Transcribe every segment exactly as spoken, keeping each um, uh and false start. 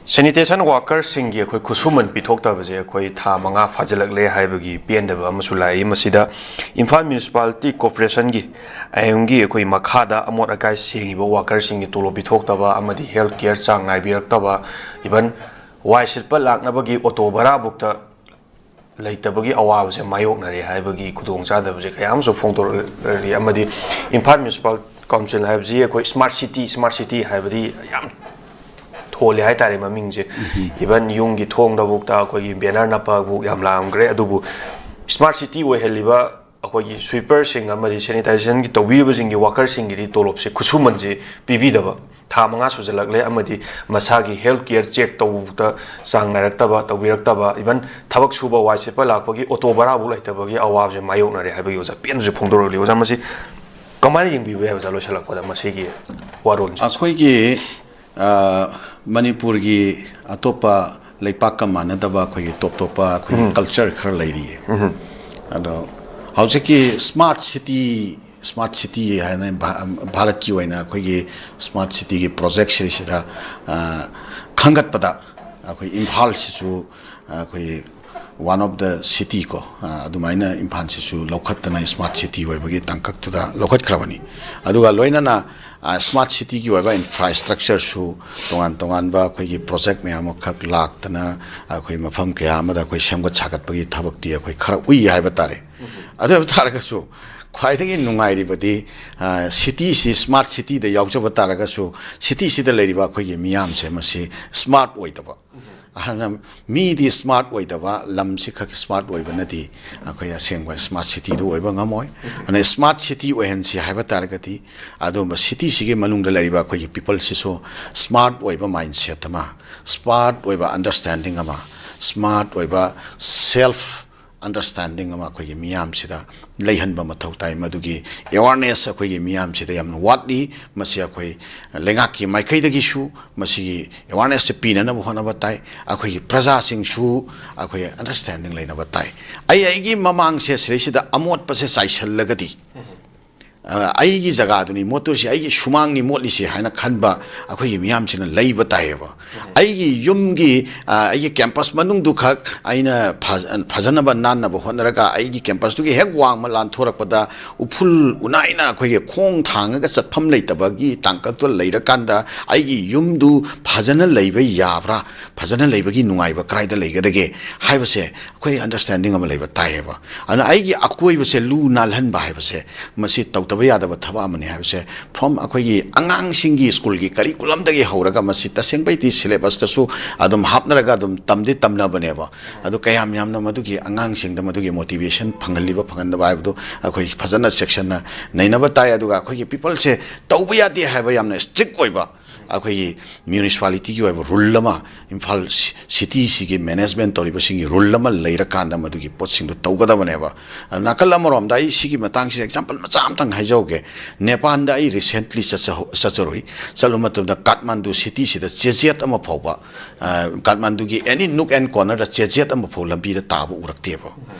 Sanitation ꯋꯥꯀꯔꯁꯤꯡꯒꯤ ꯑꯩꯈꯣꯏ ꯈꯨꯠꯁꯨꯃꯟ ꯄꯤꯊꯣꯛꯇꯕꯁꯦ ꯑꯩꯈꯣꯏ ꯊꯥ ꯃꯉꯥ ꯐꯥꯖꯤꯜꯂꯛꯂꯦ ꯍꯥꯏꯕꯒꯤ ꯄꯦꯟꯗꯕ ꯑꯃꯁꯨ ꯂꯥꯛꯏ꯫ ꯃꯁꯤꯗ ꯏꯝꯐꯥꯜ ꯃ꯭ꯌꯨꯅꯤꯁꯤꯄꯥꯂꯤꯇꯤ ꯀꯣꯔꯄꯣꯔꯦꯁꯟꯒꯤ, ꯑꯥꯏ ꯑꯦꯝꯒꯤ ꯑꯩꯈꯣꯏ ꯃꯈꯥꯗ ꯑꯃꯣꯠ ꯑꯀꯥꯏ ꯁꯦꯡꯉꯤꯕ ꯋꯥꯀꯔꯁꯤꯡꯒꯤ ꯇꯣꯂꯣꯞ ꯄꯤꯊꯣꯛꯇꯕ ꯑꯃꯗꯤ ꯍꯦꯜꯊ ꯀꯦꯌꯔ ꯆꯥꯡ ꯅꯥꯏꯕꯤꯔꯛꯇꯕ, ꯏꯚꯟ ꯋꯥꯏ ꯁꯤꯠꯄ ꯂꯥꯛꯅꯕꯒꯤ ꯑꯣꯇꯣ ꯚꯔꯥꯕꯨꯛꯇ ꯂꯩꯇꯕꯒꯤ ꯑꯋꯥꯕꯁꯦ ꯃꯥꯌꯣꯛꯅꯔꯦ ꯍꯥꯏꯕꯒꯤ ꯈꯨꯗꯣꯡꯆꯥꯗꯕꯁꯦ ꯀꯌꯥ ꯑꯃꯁꯨ ꯐꯣꯡꯗꯣꯔꯛꯂꯤ꯫ ꯑꯃꯗꯤ ꯏꯝꯐꯥꯜ ꯃ꯭ꯌꯨꯅꯤꯁꯤꯄꯥꯜ ꯀꯥꯎꯟꯁꯤꯜ ꯍꯥꯏꯕꯁꯤ ꯑꯩꯈꯣꯏ ꯁ꯭ꯃꯥꯔꯠ ꯁꯤꯇꯤ, ꯁ꯭ꯃꯥꯔꯠ ꯁꯤꯇꯤ ꯍꯥꯏꯕꯗꯤ ꯌꯥꯝ ꯊꯣꯜꯂꯦ ꯍꯥꯏꯇꯥꯔꯦ ꯃꯃꯤꯡꯁꯦ꯫ ꯏꯚꯟ ꯌꯨꯝꯒꯤ ꯊꯣꯡꯗꯕꯨꯛꯇ ꯑꯩꯈꯣꯏꯒꯤ ꯕꯦꯅꯔ ꯅꯞꯄꯕꯨ ꯌꯥꯝ ꯂꯥꯛꯑꯝꯈ꯭ꯔꯦ꯫ ꯑꯗꯨꯕꯨ ꯁ꯭ꯃꯥꯔꯠ ꯁꯤꯇꯤ ꯑꯣꯏꯍꯜꯂꯤꯕ ꯑꯩꯈꯣꯏꯒꯤ ꯁ꯭ꯋꯤꯄꯔꯁꯤꯡ ꯑꯃꯗꯤ ꯁꯦꯅꯤꯇꯥꯏꯖꯦꯁꯟꯒꯤ ꯇꯧꯕꯤꯔꯤꯕꯁꯤꯡꯒꯤ ꯋꯥꯀꯔꯁꯤꯡꯒꯤꯗꯤ ꯇꯣꯂꯣꯞꯁꯦ, ꯈꯨꯠꯁꯨꯃꯟꯁꯦ ꯄꯤꯕꯤꯗꯕ ꯊꯥ ꯃꯉꯥ ꯁꯨꯖꯜꯂꯛꯂꯦ, ꯑꯃꯗꯤ ꯃꯁꯥꯒꯤ ꯍꯦꯜꯊ ꯀꯦꯌꯔ ꯆꯦꯛ ꯇꯧꯕꯗ ꯆꯥꯡ ꯅꯥꯏꯔꯛꯇꯕ, ꯇꯧꯕꯤꯔꯛꯇꯕ, ꯏꯚꯟ ꯊꯕꯛ ꯁꯨꯕ ꯋꯥꯏ ꯁꯤꯠꯄ ꯂꯥꯛꯄꯒꯤ ꯑꯣꯇꯣ ꯚꯔꯥꯐꯥꯎ ꯂꯩꯇꯕꯒꯤ ꯑꯋꯥꯕꯁꯦ ꯃꯥꯌꯣꯛꯅꯔꯦ ꯍꯥꯏꯕꯒꯤ ꯑꯣꯖꯥ ꯄꯦꯟꯕꯁꯨ ꯐꯣꯡꯗꯣꯔꯛꯂꯤ꯫ ꯑꯣꯖꯥ, ꯃꯁꯤ ꯀꯃꯥꯏꯅ ꯌꯦꯡꯕꯤꯕ ꯌꯥꯏ ꯑꯣꯖꯥ, ꯂꯣꯏꯁꯤꯜꯂꯛꯄꯗ ꯃꯁꯤꯒꯤ ꯋꯥꯔꯣꯜꯁꯦ? ꯑꯩꯈꯣꯏꯒꯤ ꯑ, ꯃꯅꯤꯄꯨꯔꯒꯤ ꯑꯇꯣꯞꯄ ꯂꯩꯄꯥꯛꯀ ꯃꯥꯟꯅꯗꯕ ꯑꯩꯈꯣꯏꯒꯤ ꯇꯣꯞ ꯇꯣꯞꯄ ꯑꯩꯈꯣꯏꯒꯤ ꯀꯜꯆꯔ ꯈꯔ ꯂꯩꯔꯤꯌꯦ꯫ ꯑꯗꯣ ꯍꯧꯖꯤꯛꯀꯤ ꯁ꯭ꯃꯥꯔꯠ ꯁꯤꯇꯤ, ꯁ꯭ꯃꯥꯔꯠ ꯁꯤꯇꯤ ꯍꯥꯏꯅ ꯚꯥ-, ꯚꯥꯔꯠꯀꯤ ꯑꯣꯏꯅ ꯑꯩꯈꯣꯏꯒꯤ ꯁ꯭ꯃꯥꯔꯠ ꯁꯤꯇꯤꯒꯤ ꯄ꯭ꯔꯣꯖꯦꯛꯁꯤꯗꯩꯁꯤꯗ, ꯑ, ꯈꯟꯒꯠꯄꯗ ꯑꯩꯈꯣꯏ ꯏꯝꯐꯥꯜꯁꯤꯁꯨ ꯑꯩꯈꯣꯏ one of the city ꯀꯣ, ꯑ, ꯑꯗꯨꯃꯥꯏꯅ ꯏꯝꯐꯥꯜꯁꯤꯁꯨ ꯂꯧꯈꯠꯇꯅ ꯁ꯭ꯃꯥꯔꯠ ꯁꯤꯇꯤ ꯑꯣꯏꯕꯒꯤ ꯇꯥꯡꯀꯛꯇꯨꯗ ꯂꯧꯈꯠꯈ꯭ꯔꯕꯅꯤ꯫ ꯑꯗꯨꯒ ꯂꯣꯏꯅꯅ, ꯑ, ꯁ꯭ꯃꯥꯔꯠ ꯁꯤꯇꯤꯒꯤ ꯑꯣꯏꯕ ꯏꯟꯐ꯭ꯔꯥꯁ꯭ꯇ꯭ꯔꯛꯆꯔꯁꯨ ꯇꯣꯉꯥꯟ ꯇꯣꯉꯥꯟꯕ ꯑꯩꯈꯣꯏꯒꯤ ꯄ꯭ꯔꯣꯖꯦꯛ ꯃꯌꯥꯝ ꯑꯃꯈꯛ ꯂꯥꯛꯇꯅ ꯑꯩꯈꯣꯏ ꯃꯐꯝ ꯀꯌꯥ ꯑꯃꯗ ꯑꯩꯈꯣꯏ ꯁꯦꯝꯒꯠ ꯁꯥꯒꯠꯄꯒꯤ ꯊꯕꯛꯇꯤ ꯑꯩꯈꯣꯏ ꯈꯔ ꯎꯏ ꯍꯥꯏꯕ ꯇꯥꯔꯦ꯫ ꯑꯗꯨ ꯑꯣꯏꯕ ꯇꯥꯔꯒꯁꯨ ꯈ꯭ꯋꯥꯏꯗꯒꯤ ꯅꯨꯡꯉꯥꯏꯔꯤꯕꯗꯤ, ꯑ, ꯁꯤꯇꯤꯁꯤ ꯁ꯭ꯃꯥꯔꯠ ꯁꯤꯇꯤꯗ ꯌꯥꯎꯖꯕ ꯇꯥꯔꯒꯁꯨ ꯁꯤꯇꯤꯁꯤꯗ ꯂꯩꯔꯤꯕ ꯑꯩꯈꯣꯏꯒꯤ ꯃꯤꯌꯥꯝꯁꯦ ꯃꯁꯤ ꯁ꯭ꯃꯥꯔꯠ ꯑꯣꯏꯗꯕ, ꯑꯗꯨꯅ ꯃꯤꯗꯤ ꯁ꯭ꯃꯥꯔꯠ ꯑꯣꯏꯗꯕ, ꯂꯝꯁꯤ ꯈꯛ ꯁ꯭ꯃꯥꯔꯠ ꯑꯣꯏꯕꯅꯗꯤ ꯑꯩꯈꯣꯏ ꯑꯁꯦꯡꯕ ꯁ꯭ꯃꯥꯔꯠ ꯁꯤꯇꯤꯗꯨ ꯑꯣꯏꯕ ꯉꯝꯃꯣꯏ꯫ ꯑꯗꯨꯅ ꯁ꯭ꯃꯥꯔꯠ ꯁꯤꯇꯤ ꯑꯣꯏꯍꯟꯁꯤ ꯍꯥꯏꯕ ꯇꯥꯔꯒꯗꯤ ꯑꯗꯨꯒꯨꯝꯕ ꯁꯤꯇꯤꯁꯤꯒꯤ ꯃꯅꯨꯡꯗ ꯂꯩꯔꯤꯕ ꯑꯩꯈꯣꯏꯒꯤ ꯄꯤꯄꯜꯁꯤꯁꯨ ꯁ꯭ꯃꯥꯔꯠ ꯑꯣꯏꯕ ꯃꯥꯏꯟꯁꯦꯠ ꯑꯃ, ꯁ꯭ꯃꯥꯔꯠ ꯑꯣꯏꯕ ꯑꯟꯗꯔꯁ꯭ꯇꯦꯟꯗꯤꯡ ꯑꯃ, ꯁ꯭ꯃꯥꯔꯠ ꯑꯣꯏꯕ ꯁꯦꯜꯐ ꯑꯟꯗꯔꯁ꯭ꯇꯦꯟꯗꯤꯡ ꯑꯃ ꯑꯩꯈꯣꯏꯒꯤ ꯃꯤꯌꯥꯝꯁꯤꯗ ꯂꯩꯍꯟꯕ ꯃꯊꯧ ꯇꯥꯏ꯫ ꯃꯗꯨꯒꯤ ꯑꯦꯋꯥꯔꯅꯦꯁ ꯑꯩꯈꯣꯏꯒꯤ ꯃꯤꯌꯥꯝꯁꯤꯗ ꯌꯥꯝꯅ ꯋꯥꯠꯂꯤ꯫ ꯃꯁꯤ ꯑꯩꯈꯣꯏ ꯂꯩꯉꯥꯛꯀꯤ ꯃꯥꯏꯀꯩꯗꯒꯤꯁꯨ ꯃꯁꯤꯒꯤ ꯑꯦꯋꯥꯔꯅꯦꯁꯁꯦ ꯄꯤꯅꯅꯕ ꯍꯣꯠꯅꯕ ꯇꯥꯏ꯫ ꯑꯩꯈꯣꯏꯒꯤ ꯄ꯭ꯔꯖꯥꯁꯤꯡꯁꯨ ꯑꯩꯈꯣꯏ ꯑꯟꯗꯔꯁ꯭ꯇꯦꯟꯗꯤꯡ ꯂꯩꯅꯕ ꯇꯥꯏ꯫ ꯑꯩ ꯑꯩꯒꯤ ꯃꯃꯥꯡꯁꯦ ꯁꯤꯗꯩꯁꯤꯗ ꯑꯃꯣꯠꯄꯁꯦ ꯆꯥꯏꯁꯤꯜꯂꯒꯗꯤ ꯑ, ꯑꯩꯒꯤ ꯖꯒꯥꯗꯨꯅꯤ ꯃꯣꯠꯇꯣꯏꯁꯤ, ꯑꯩꯒꯤ ꯁꯨꯃꯥꯡꯅꯤ ꯃꯣꯠꯂꯤꯁꯤ ꯍꯥꯏꯅ ꯈꯟꯕ ꯑꯩꯈꯣꯏꯒꯤ ꯃꯤꯌꯥꯝꯁꯤꯅ ꯂꯩꯕ ꯇꯥꯏꯌꯦꯕ꯫ ꯑꯩꯒꯤ ꯌꯨꯝꯒꯤ, ꯑ, ꯑꯩꯒꯤ ꯀꯦꯝꯄꯁ ꯃꯅꯨꯡꯗꯨꯈꯛ ꯑꯩꯅ ꯐꯖ-, ꯐꯖꯅꯕ ꯅꯥꯟꯅꯕ ꯍꯣꯠꯅꯔꯒ, ꯑꯩꯒꯤ ꯀꯦꯝꯄꯁꯇꯨꯒꯤ ꯍꯦꯛ ꯋꯥꯡꯃ ꯂꯥꯟꯊꯣꯔꯛꯄꯗ ꯎꯐꯨꯜ ꯎꯅꯥꯏꯅ ꯑꯩꯈꯣꯏꯒꯤ ꯈꯣꯡ ꯊꯥꯡꯉꯒ ꯆꯠꯐꯝ ꯂꯩꯇꯕꯒꯤ ꯇꯥꯡꯀꯛꯇ ꯂꯩꯔꯀꯥꯟꯗ, ꯑꯩꯒꯤ ꯌꯨꯝꯗꯨ ꯐꯖꯅ ꯂꯩꯕ ꯌꯥꯕ꯭ꯔꯥ, ꯐꯖꯅ ꯂꯩꯕꯒꯤ ꯅꯨꯡꯉꯥꯏꯕ ꯀꯗꯥꯏꯗ ꯂꯩꯒꯗꯒꯦ ꯍꯥꯏꯕꯁꯦ ꯑꯩꯈꯣꯏ ꯑꯟꯗꯔꯁ꯭ꯇꯦꯟꯗꯤꯡ ꯑꯃ ꯂꯩꯕ ꯇꯥꯏꯌꯦꯕ꯫ ꯑꯗꯨꯅ ꯑꯩꯒꯤ ꯑꯀꯣꯏꯕꯁꯦ ꯂꯨ ꯅꯥꯜꯍꯟꯕ ꯍꯥꯏꯕꯁꯦ ꯃꯁꯤ ꯇꯧꯗꯕ ꯌꯥꯗꯕ ꯊꯕꯛ ꯑꯃꯅꯤ ꯍꯥꯏꯕꯁꯦ, from ꯑꯩꯈꯣꯏꯒꯤ ꯑꯉꯥꯡꯁꯤꯡꯒꯤ ꯁ꯭ꯀꯨꯜꯒꯤ ꯀꯔꯤꯀꯨꯂꯝꯗꯒꯤ ꯍꯧꯔꯒ, ꯃꯁꯤ ꯇꯁꯦꯡꯕꯩꯗꯤ ꯁꯤꯂꯦꯕꯁꯇꯁꯨ ꯑꯗꯨꯝ ꯍꯥꯞꯅꯔꯒ ꯑꯗꯨꯝ ꯇꯝꯗꯤ ꯇꯝꯅꯕꯅꯦꯕ꯫ ꯑꯗꯨ ꯀꯌꯥꯝ ꯌꯥꯝꯅ ꯃꯗꯨꯒꯤ ꯑꯉꯥꯡꯁꯤꯡꯗ ꯃꯗꯨꯒꯤ ꯃꯣꯇꯤꯚꯦꯁꯟ ꯐꯪꯍꯜꯂꯤꯕ ꯐꯪꯍꯟꯗꯕ ꯍꯥꯏꯕꯗꯨ ꯑꯩꯈꯣꯏ ꯐꯖꯅ ꯆꯦꯛꯁꯤꯟꯅ ꯅꯩꯅꯕ ꯇꯥꯏ꯫ ꯑꯗꯨꯒ ꯑꯩꯈꯣꯏꯒꯤ ꯄꯤꯄꯜꯁꯦ ꯇꯧꯕ ꯌꯥꯗꯦ ꯍꯥꯏꯕ ꯌꯥꯝꯅ ꯏꯁꯇ꯭ꯔꯤꯛ ꯑꯣꯏꯕ ꯑꯩꯈꯣꯏꯒꯤ ꯃ꯭ꯌꯨꯅꯤꯁꯤꯄꯥꯂꯤꯇꯤꯒꯤ ꯑꯣꯏꯕ ꯔꯨꯜ ꯑꯃ, ꯏꯝꯐꯥꯜ ꯁꯤ-, ꯁꯤꯇꯤꯁꯤꯒꯤ ꯃꯦꯅꯦꯖꯃꯦꯟ ꯇꯧꯔꯤꯕꯁꯤꯡꯒꯤ ꯔꯨꯜ ꯑꯃ ꯂꯩꯔꯀꯥꯟꯗ ꯃꯗꯨꯒꯤ ꯄꯣꯠꯁꯤꯡꯗꯣ ꯇꯧꯒꯗꯕꯅꯦꯕ꯫ ꯑꯗꯨ ꯅꯥꯀꯜ ꯑꯃꯔꯣꯝꯗ ꯑꯩ ꯁꯤꯒꯤ ꯃꯇꯥꯡꯁꯤꯗ ꯑꯦꯛꯖꯥꯝꯄꯜ ꯃꯆꯥ ꯑꯃꯇꯪ ꯍꯥꯏꯖꯍꯧꯒꯦ꯫ ꯅꯦꯄꯥꯟꯗ ꯑꯩ ꯔꯤꯁꯦꯟꯠꯂꯤ ꯆꯠꯆꯍꯧ-, ꯆꯠꯆꯔꯨꯏ꯫ ꯆꯠꯂꯨꯕ ꯃꯇꯝꯗ ꯀꯥꯠꯃꯥꯟꯗꯨ ꯁꯤꯇꯤꯁꯤꯗ ꯆꯦꯆꯦꯠ ꯑꯃ ꯐꯥꯎꯕ, ꯑ, ꯀꯥꯠꯃꯥꯟꯗꯨꯒꯤ ꯑꯦꯅꯤ ꯅꯨꯛ ꯑꯦꯟ ꯀꯣꯔꯅꯔꯗ ꯆꯦꯆꯦꯠ ꯑꯃ ꯐꯥꯎ ꯂꯝꯕꯤꯗ ꯇꯥꯕ ꯎꯔꯛꯇꯦꯕ꯫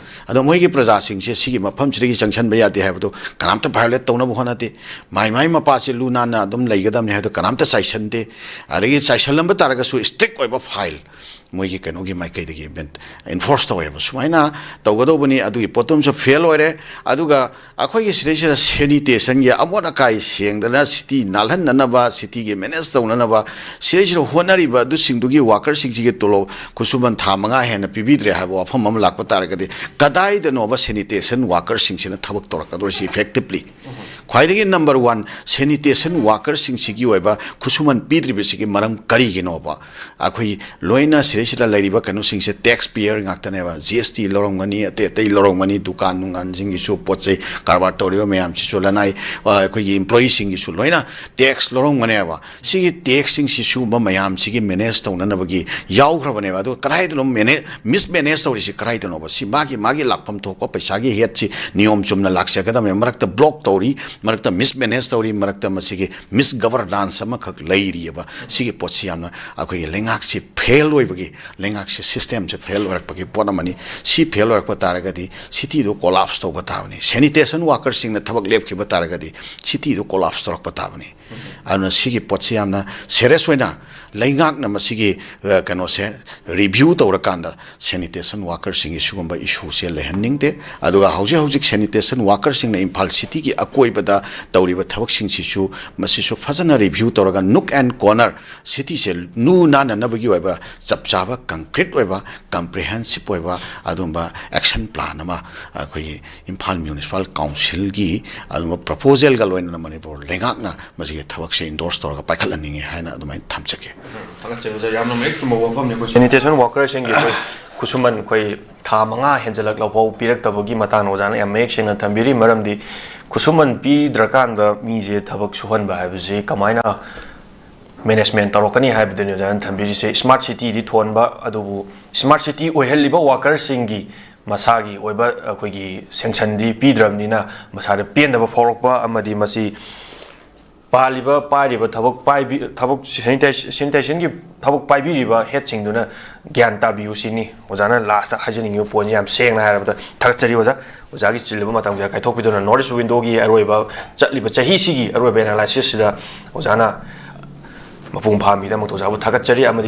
ꯑꯗꯣ ꯃꯣꯏꯒꯤ ꯄ꯭ꯔꯖꯥꯁꯤꯡꯁꯦ ꯁꯤꯒꯤ ꯃꯐꯝꯁꯤꯗꯒꯤ ꯆꯪꯁꯟꯕ ꯌꯥꯗꯦ ꯍꯥꯏꯕꯗꯣ ꯀꯅꯥꯝꯇ ꯚꯥꯏꯑꯣꯂꯦꯠ ꯇꯧꯅꯕ ꯍꯣꯠꯅꯗꯦ꯫ ꯃꯥꯏ ꯃꯥꯏ ꯃꯄꯥꯁꯦ ꯂꯨ ꯅꯥꯟꯅ ꯑꯗꯨꯝ ꯂꯩꯒꯗꯕꯅꯤ ꯍꯥꯏꯕꯗꯣ ꯀꯅꯥꯝꯇ ꯆꯥꯏꯁꯟꯗꯦ꯫ ꯑꯗꯒꯤ ꯆꯥꯏꯁꯜꯂꯝꯕ ꯇꯥꯔꯒꯁꯨ ꯏꯁꯇ꯭ꯔꯤꯛ ꯑꯣꯏꯕ ꯐꯥꯏꯜ ꯃꯣꯏꯒꯤ ꯀꯩꯅꯣꯒꯤ ꯃꯥꯏꯀꯩꯗꯒꯤ ꯏꯟꯐꯣꯔꯁ ꯇꯧꯋꯦꯕ꯫ ꯁꯨꯃꯥꯏꯅ ꯇꯧꯒꯗꯧꯕꯅꯤ꯫ ꯑꯗꯨꯒꯤ ꯄꯣꯠꯇꯨꯝꯁꯨ ꯐꯦꯜ ꯑꯣꯏꯔꯦ꯫ ꯑꯗꯨꯒ ꯑꯩꯈꯣꯏꯒꯤ ꯁꯤꯗꯩꯁꯤꯗ ꯁꯦꯅꯤꯇꯦꯁꯟꯒꯤ ꯑꯃꯣꯠ ꯑꯀꯥꯏ ꯁꯦꯡꯗꯅ ꯁꯤꯇꯤ ꯅꯥꯜꯍꯟꯅꯅꯕ, ꯁꯤꯇꯤꯒꯤ ꯃꯦꯅꯦꯖ ꯇꯧꯅꯅꯕ ꯁꯤꯗꯩꯁꯤꯗ ꯍꯣꯠꯅꯔꯤꯕ ꯑꯗꯨꯁꯤꯡꯗꯨꯒꯤ ꯋꯥꯀꯔꯁꯤꯡꯁꯤꯒꯤ ꯇꯣꯂꯣꯞ ꯈꯨꯠꯁꯨꯃꯟ ꯊꯥ ꯃꯉꯥ ꯍꯦꯟꯅ ꯄꯤꯕꯤꯗ꯭ꯔꯦ ꯍꯥꯏꯕ ꯋꯥꯐꯝ ꯑꯃ ꯂꯥꯛꯄ ꯇꯥꯔꯒꯗꯤ, ꯀꯗꯥꯏꯗꯅꯣꯕ ꯁꯦꯅꯤꯇꯦꯁꯟ ꯋꯥꯀꯔꯁꯤꯡꯁꯤꯅ ꯊꯕꯛ ꯇꯧꯔꯛꯀꯗꯧꯔꯤꯁꯤ ꯏꯐꯦꯛꯇꯤꯕꯂꯤ? ꯈ꯭ꯋꯥꯏꯗꯒꯤ ꯅꯝꯕꯔ ꯋꯥꯟ, ꯁꯦꯅꯤꯇꯦꯁꯟ ꯋꯥꯀꯔꯁꯤꯡꯁꯤꯒꯤ ꯑꯣꯏꯕ ꯈꯨꯠꯁꯨꯃꯟ ꯄꯤꯗ꯭ꯔꯤꯕꯁꯤꯒꯤ ꯃꯔꯝ ꯀꯔꯤꯒꯤꯅꯣꯕ? ꯑꯩꯈꯣꯏ ꯂꯣꯏꯅ ꯁꯤꯗꯩꯁꯤꯗ ꯂꯩꯔꯤꯕ ꯀꯩꯅꯣꯁꯤꯡꯁꯦ ꯇꯦꯛꯁ ꯄꯦꯌꯔ ꯉꯥꯛꯇꯅꯦꯕ꯫ ꯖꯤ ꯑꯦꯁ ꯇꯤ ꯂꯧꯔꯝꯒꯅꯤ, ꯑꯇꯩ ꯑꯇꯩ ꯂꯧꯔꯝꯒꯅꯤ, ꯗꯨꯀꯥꯟ ꯅꯨꯡꯒꯥꯟꯁꯤꯡꯒꯤꯁꯨ, ꯄꯣꯠ ꯆꯩ ꯀꯔꯕꯥꯔ ꯇꯧꯔꯤꯕ ꯃꯌꯥꯝꯁꯤꯁꯨ, ꯂꯅꯥꯏ, ꯑ, ꯑꯩꯈꯣꯏꯒꯤ ꯏꯝꯄ꯭ꯂꯣꯌꯤꯁꯤꯡꯒꯤꯁꯨ ꯂꯣꯏꯅ ꯇꯦꯛꯁ ꯂꯧꯔꯝꯒꯅꯦꯕ꯫ ꯁꯤꯒꯤ ꯇꯦꯛꯁꯁꯤꯡꯁꯤ ꯁꯤꯒꯨꯝꯕ ꯃꯌꯥꯝꯁꯤꯒꯤ ꯃꯦꯅꯦꯖ ꯇꯧꯅꯅꯕꯒꯤ ꯌꯥꯎꯈ꯭ꯔꯕꯅꯦꯕ꯫ ꯑꯗꯣ ꯀꯗꯥꯏꯗꯅꯣ ꯃꯦꯅꯦ-, ꯃꯤꯁꯃꯦꯅꯦꯖ ꯇꯧꯔꯤꯁꯤ ꯀꯗꯥꯏꯗꯅꯣꯕ? ꯁꯤ ꯃꯥꯒꯤ, ꯃꯥꯒꯤ ꯂꯥꯛꯐꯝ ꯊꯣꯛꯄ ꯄꯩꯁꯥꯒꯤ ꯍꯦꯠꯁꯤ ꯅꯤꯌꯣꯝ ꯆꯨꯝꯅ ꯂꯥꯛꯆꯒꯗꯕꯅꯦ꯫ ꯃꯔꯛꯇ ꯕ꯭ꯂꯣꯛ ꯇꯧꯔꯤ, ꯃꯔꯛꯇ ꯃꯤꯁꯃꯦꯅꯦꯖ ꯇꯧꯔꯤ, ꯃꯔꯛꯇ ꯃꯁꯤꯒꯤ ꯃꯤꯁꯒꯕꯔꯅꯥꯟꯁ ꯑꯃꯈꯛ ꯂꯩꯔꯤꯑꯕ꯫ ꯁꯤꯒꯤ ꯄꯣꯠꯁꯤ ꯌꯥꯝꯅ ꯑꯩꯈꯣꯏꯒꯤ ꯂꯩꯉꯥꯛꯁꯤ ꯐꯦꯜ ꯑꯣꯏꯕꯒꯤ, ꯂꯩꯉꯥꯛꯁꯤ ꯁꯤꯁꯇꯦꯝꯁꯦ ꯐꯦꯜ ꯑꯣꯏꯔꯛꯄꯒꯤ ꯄꯣꯠ ꯑꯃꯅꯤ꯫ ꯁꯤ ꯐꯦꯜ ꯑꯣꯏꯔꯛꯄ ꯇꯥꯔꯒꯗꯤ ꯁꯤꯇꯤꯗꯨ ꯀꯣꯂꯥꯞꯁ ꯇꯧꯕ ꯇꯥꯕꯅꯤ꯫ ꯁꯦꯅꯤꯇꯦꯁꯟ ꯋꯥꯀꯔꯁꯤꯡꯅ ꯊꯕꯛ ꯂꯦꯞꯈꯤꯕ ꯇꯥꯔꯒꯗꯤ ꯁꯤꯇꯤꯗꯨ ꯀꯣꯂꯥꯞꯁ ꯇꯧꯔꯛꯄ ꯇꯥꯕꯅꯤ꯫ ꯑꯗꯨꯅ ꯁꯤꯒꯤ ꯄꯣꯠꯁꯤ ꯌꯥꯝꯅ ꯁꯦꯔꯤꯌꯁ ꯑꯣꯏꯅ ꯂꯩꯉꯥꯛꯅ ꯃꯁꯤꯒꯤ, ꯑ, ꯀꯩꯅꯣꯁꯦ ꯔꯤꯚ꯭ꯌꯨ ꯇꯧꯔꯀꯥꯟꯗ ꯁꯦꯅꯤꯇꯦꯁꯟ ꯋꯥꯀꯔꯁꯤꯡꯒꯤ ꯁꯤꯒꯨꯝꯕ ꯏꯁꯨꯁꯦ ꯂꯩꯍꯟꯅꯤꯡꯗꯦ꯫ ꯑꯗꯨꯒ ꯍꯧꯖꯤꯛ ꯍꯧꯖꯤꯛ ꯁꯦꯅꯤꯇꯦꯁꯟ ꯋꯥꯀꯔꯁꯤꯡꯅ ꯏꯝꯐꯥꯜ ꯁꯤꯇꯤꯒꯤ ꯑꯀꯣꯏꯕꯗ ꯇꯧꯔꯤꯕ ꯊꯕꯛꯁꯤꯡꯁꯤꯁꯨ, ꯃꯁꯤꯁꯨ ꯐꯖꯅ ꯔꯤꯚ꯭ꯌꯨ ꯇꯧꯔꯒ ꯅꯨꯛ ꯑꯦꯟ ꯀꯣꯔꯅꯔ, ꯁꯤꯇꯤꯁꯦ ꯂꯨ ꯅꯥꯟꯅꯅꯕꯒꯤ ꯑꯣꯏꯕ ꯆꯞ ꯆꯥꯕ ꯀꯪꯀ꯭ꯔꯤꯠ ꯑꯣꯏꯕ ꯀꯝꯄ꯭ꯔꯤꯍꯦꯟꯁꯤꯞ ꯑꯣꯏꯕ ꯑꯗꯨꯒꯨꯝꯕ ꯑꯦꯛꯁꯟ ꯄ꯭ꯂꯥꯟ ꯑꯃ ꯑꯩꯈꯣꯏꯒꯤ ꯏꯝꯐꯥꯜ ꯃ꯭ꯌꯨꯅꯤꯁꯤꯄꯥꯜ ꯀꯥꯎꯟꯁꯤꯜꯒꯤ ꯑꯗꯨꯒꯨꯝꯕ ꯄ꯭ꯔꯄꯣꯖꯦꯜꯒ ꯂꯣꯏꯅꯅ ꯃꯅꯤꯄꯨꯔ ꯂꯩꯉꯥꯛꯅ ꯃꯁꯤꯒꯤ ꯊꯕꯛꯁꯦ ꯏꯟꯗꯣꯔꯁ ꯇꯧꯔꯒ ꯄꯥꯏꯈꯠꯍꯟꯅꯤꯡꯉꯤ ꯍꯥꯏꯅ ꯑꯗꯨꯃꯥꯏꯅ ꯊꯝꯖꯒꯦ꯫ ꯊꯥꯒꯠꯆꯔꯤ ꯑꯣꯖꯥ, ꯌꯥꯝꯅ ꯃꯌꯦꯛ ꯆꯨꯝꯕ ꯋꯥꯐꯝꯅꯤ꯫ ꯑꯩꯈꯣꯏ ꯁꯦꯅꯤꯇꯦꯁꯟ ꯋꯥꯀꯔꯁꯤꯡꯒꯤ ꯑꯩꯈꯣꯏ ꯈꯨꯠꯁꯨꯃꯟ ꯑꯩꯈꯣꯏ ꯊꯥ ꯃꯉꯥ ꯍꯦꯟꯖꯜꯂꯛꯂꯐꯥꯎ ꯄꯤꯔꯛꯇꯕꯒꯤ ꯃꯇꯥꯡꯗ ꯑꯣꯖꯥꯅ ꯌꯥꯝ ꯃꯌꯦꯛ ꯁꯦꯡꯅ ꯊꯝꯕꯤꯔꯤ꯫ ꯃꯔꯝꯗꯤ ꯈꯨꯠꯁꯨꯃꯟ ꯄꯤꯗ꯭ꯔꯀꯥꯟꯗ ꯃꯤꯁꯦ ꯊꯕꯛ ꯁꯨꯍꯟꯕ ꯍꯥꯏꯕꯁꯤ ꯀꯃꯥꯏꯅ ꯃꯦꯅꯦꯖꯃꯦꯟ ꯇꯧꯔꯛꯀꯅꯤ ꯍꯥꯏꯕꯗꯨꯅꯤ ꯑꯣꯖꯥꯅ ꯊꯝꯕꯤꯔꯤꯁꯦ꯫ ꯁ꯭ꯃꯥꯔꯠ ꯁꯤꯇꯤꯗꯤ ꯊꯣꯟꯕ, ꯑꯗꯨꯕꯨ ꯁ꯭ꯃꯥꯔꯠ ꯁꯤꯇꯤ ꯑꯣꯏꯍꯜꯂꯤꯕ ꯋꯥꯀꯔꯁꯤꯡꯒꯤ ꯃꯁꯥꯒꯤ ꯑꯣꯏꯕ ꯑꯩꯈꯣꯏꯒꯤ ꯁꯦꯡꯁꯟꯗꯤ ꯄꯤꯗ꯭ꯔꯕꯅꯤꯅ ꯃꯁꯥꯗ ꯄꯦꯟꯗꯕ ꯐꯥꯎꯔꯛꯄ ꯑꯃꯗꯤ ꯃꯁꯤ ꯄꯥꯜꯂꯤꯕ, ꯄꯥꯏꯔꯤꯕ ꯊꯕꯛ ꯄꯥꯏꯕꯤ-, ꯊꯕꯛ ꯁꯦꯅꯤꯇꯥꯏ-, ꯁꯦꯅꯤꯇꯥꯏꯖꯦꯁꯟꯒꯤ ꯊꯕꯛ ꯄꯥꯏꯕꯤꯔꯤꯕ ꯍꯦꯗꯁꯤꯡꯗꯨꯅ ꯒ꯭ꯌꯥꯟ ꯇꯥꯕꯤꯌꯨ ꯁꯤꯅꯤ ꯑꯣꯖꯥꯅ ꯂꯥꯁꯇ ꯍꯥꯏꯖꯅꯤꯡꯉꯤꯕ ꯄꯣꯏꯟꯁꯦ꯫ ꯌꯥꯝ ꯁꯦꯡꯅ ꯍꯥꯏꯔꯕꯗ ꯊꯥꯒꯠꯆꯔꯤ ꯑꯣꯖꯥ꯫ ꯑꯣꯖꯥꯒꯤ ꯆꯤꯜꯂꯤꯕ ꯃꯇꯝ ꯀꯌꯥ ꯀꯥꯏꯊꯣꯛꯄꯤꯗꯨꯅ ꯅꯣꯔꯠ ꯏꯁ ꯋꯤꯟꯗꯣꯒꯤ ꯑꯔꯣꯏꯕ ꯆꯠꯂꯤꯕ ꯆꯍꯤꯁꯤꯒꯤ ꯑꯔꯣꯏꯕ ꯑꯦꯅꯥꯂꯥꯏꯁꯤꯁꯁꯤꯗ ꯑꯣꯖꯥꯅ ꯃꯄꯨꯡ ꯐꯥꯍꯟꯕꯤꯗꯃꯛꯇ ꯑꯣꯖꯥꯕꯨ ꯊꯥꯒꯠꯆꯔꯤ꯫ ꯑꯃꯗꯤ